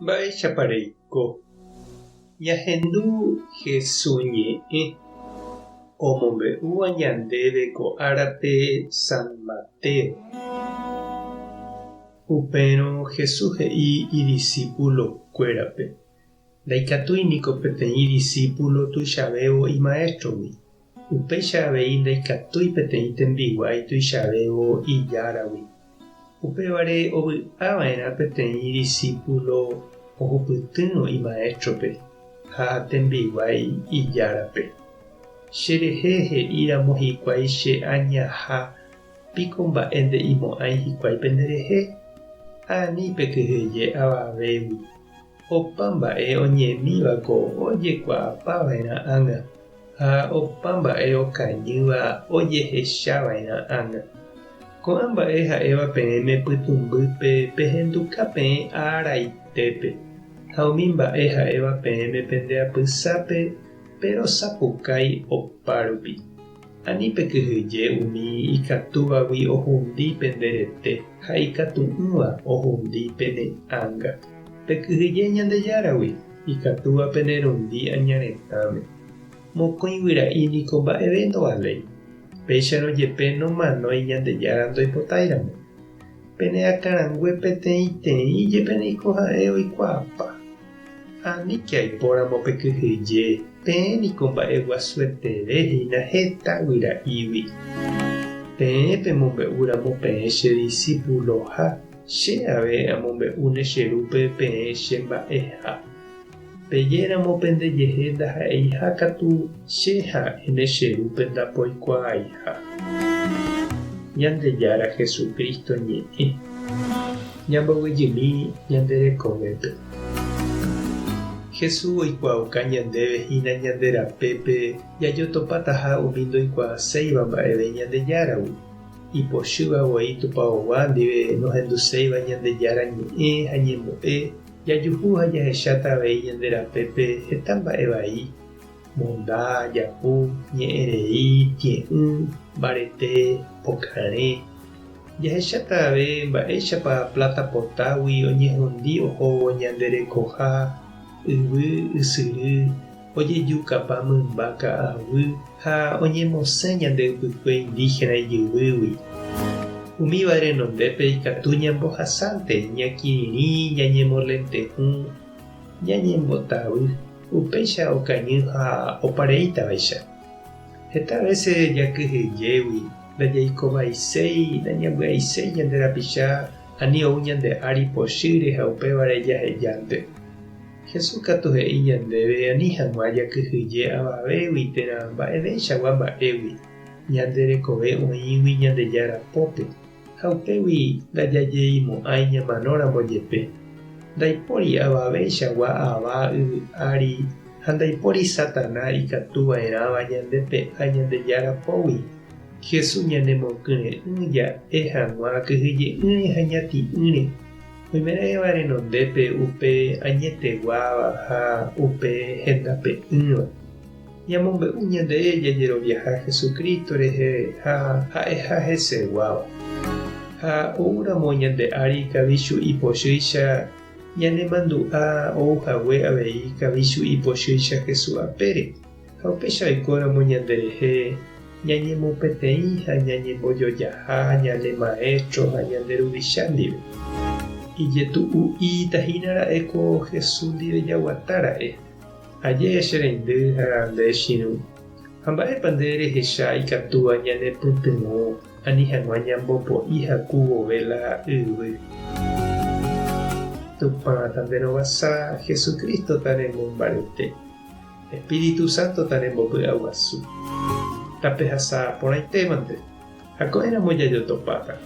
Mba'éichapa reiko? Ñahendu Hesu ñe'ẽ omombe'úva ñandéve ko árape San Mateo. Upérõ Jesús he'i idisípulokuérape, Ndaikatúi niko peteĩ disípulo tuichavévo imaéstrogui, upéicha avei ndaikatúi peteĩ tembiguái tuichavévo ijáragui. Upévare ovy'a va'erã peteĩ disípulo ohupytýrõ imaéstrope ha tembiguái ijárape. Cherehe he'íramo hikuái che añaha Piko mba'e nde'imo'ãi hikuái penderehe? Ani pekyhyje avavégui. Opa mba'e oñemívako ojekuaapava'erã ág̃a, ha opa mba'e okañýva ojehechava'erã ág̃a. Ko'ã mba'e ha'éva peẽme pytũmbýpe pehenduka peẽ araitépe, ha umi mba'e ha'éva peẽme pende apysápe perosapukái opárupi. Ani pekyhyje umi ikatúvagui ohundi pende rete ha ikatu'ỹva ohundi pene ánga. Pekyhyje Ñandejáragui, ikatúva pene rundi aña retãme. Mokõi guyra'i niko mba'eve ndovaléi. Péicharõ jepe nomanói Ñandejára ndoipotáiramo. Pene akãrangue peteĩteĩ jepe niko ha'e oikuaapa. Aníke aipóramo pekyhyje, peẽ niko mba'eguasueteve hína heta guyra'ígui. Peẽ pemombe'úramo peẽ che disípuloha, che ave amombe'úne che Rúpe peẽ che mba'eha. Pejéramo pendejehe ndaha'eiha katu, che ha'éne che Rúpe ndapoikuaaiha. Ñandejára Jesucristo ñe'ẽ. Ñamboguejymi ñande rekovépe. Jesús oikuaauka ñandéve hína ñande rapépe jajotopataha umi ndoikuaaséiva mba'eve Ñandejáragui, ipochýva voi tupaogua ndive nohenduséiva Ñandejára ñe'ẽ ha ñembo'e, jajuhu ha jahecháta avei ñande rapépe heta mba'e vai, monda, japu, ñe'ẽ rei, tie'ỹ, mbarete, pokarẽ. Jahecháta ave mba'éichapa pláta potágui oñehundi ohóvo ñande rekoha, yvy, ysyry, ojejukapa mymba ka'aguy ha oñemosẽ ñande ypykue indígena ijyvýgui. Umíva renondépe ikatu ñambohasánte, ñakirirĩ, ñañemolente'ỹ, ñañembotavy, upéicha okañy ha opareítavaicha. Heta vése jakyhyjégui Ndajaikovaiséi, nañambyaiséi ñande rapicha ani ou ñande ári pochýre ha upévare jahejánte. Jesús katu he'i ñandéve ani hag̃ua jakyhyje avavégui térã mba'eveichagua mba'égui, ñande rekove oĩgui Ñandejára pópe, ha upégui ndajajeimo'ãi ñamanóramo jepe. Ndaipóri avaveichagua ava yvy ári ha ndaipóri Satana ikatuva'erãva ñandepe'a Ñandejára pógui. Jesús ñanemokyre'ỹ ja'e hag̃ua kyhyje'ỹre ha ñati'ỹre, oimeraẽva renondépe upe añeteguáva ha upe hendape'ỹva. Ñamombe'u ñande jajeroviaha Jesucristo rehe ha ha'eha heseguáva. Ha oúramo ñande ári kavichu ipochýicha ñanemandu'a ou hague avei kavichu ipochýicha Jesús apére. Ha upéicha oikóramo ñanderehe ñañemopeteĩ ha ñañembojojaha ñane Maéstro ha ñande Ruvicha ndive. Ijetu'u'íta hína ra'e ko Jesús ndive jaguata ra'e. Aje che reindy ha nde chirũ. Ha mba'épa nde rehecha ikatúva ñanepytyvõ ani hag̃ua ñambopo'i haku vove la yvy? Tupã tanderovasa, Jesucristo tanemombarete. Espíritu Santo tanembopy'aguasu. Tapehasa porãitémante, ha ko'ẽramo jajotopáta.